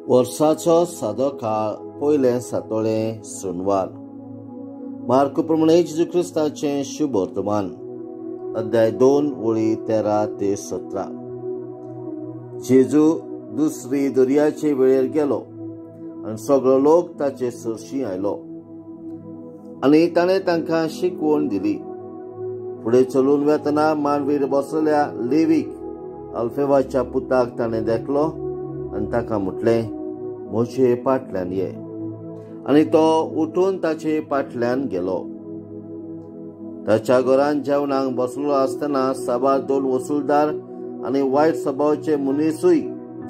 वर्साचो सादो काळ पयलें सातोळें सोनवार. मार्क प्रमाणे जेजू क्रिस्ताचें शुभ वर्तमान, अध्याय 2 ओळी 13 ते 17. जेजू दुसरी दर्याचे वेळेर गेलो आनी सगळो लोक ताचे सरशी आयलो आनी ताणें तांकां शिकवण दिली. फुडें चलून वेतना मांडवीर बसलेल्या लेवीक अल्फेवाच्या पुताक ताणें देखलो आनी ताका म्हटलें, म्हजे पाटल्यान ये. आनी तो उठून ताचे पाटल्यान गेलो. ताच्या घरान जेवणाक बसलो आसतना साबार 2 वसुलदार आनी वायट स्वभावाचे मनीसूय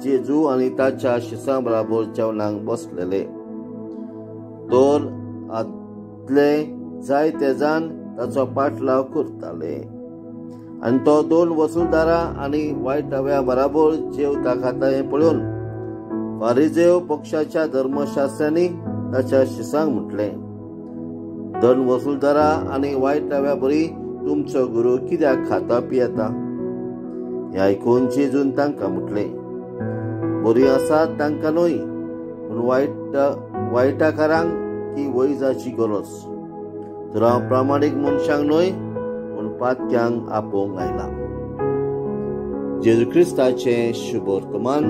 जेजू आनी ताच्या शिसां बराबर जेवणाक बसलेले. तर आतले जायते जाण ताचो पाटलाव करताले आनी तो 2 वसुलदारां आनी वायटाव्या बराबर जेवता खाता हें पळोवन फारिजेव पक्षाच्या धर्मशास्त्र्यांनी ताच्या शिसांक म्हटलें, 2 वसुलदारां आनी वायटाव्या बरी तुमचो गुरू कित्याक खाता पियेता? हें आयकून जेजून तांकां म्हटलें, बरी आसात तांकां न्हय, पूण वायटाकारांक ती वैजाची गरज. तर हांव प्रामाणीक मनशांक न्हय, पूण पातक्यांक आपोवंक आयला. जेजू क्रिस्ताचें शुभ वर्तमान.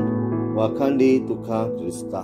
वाखांडी तुका क्रिस्ता.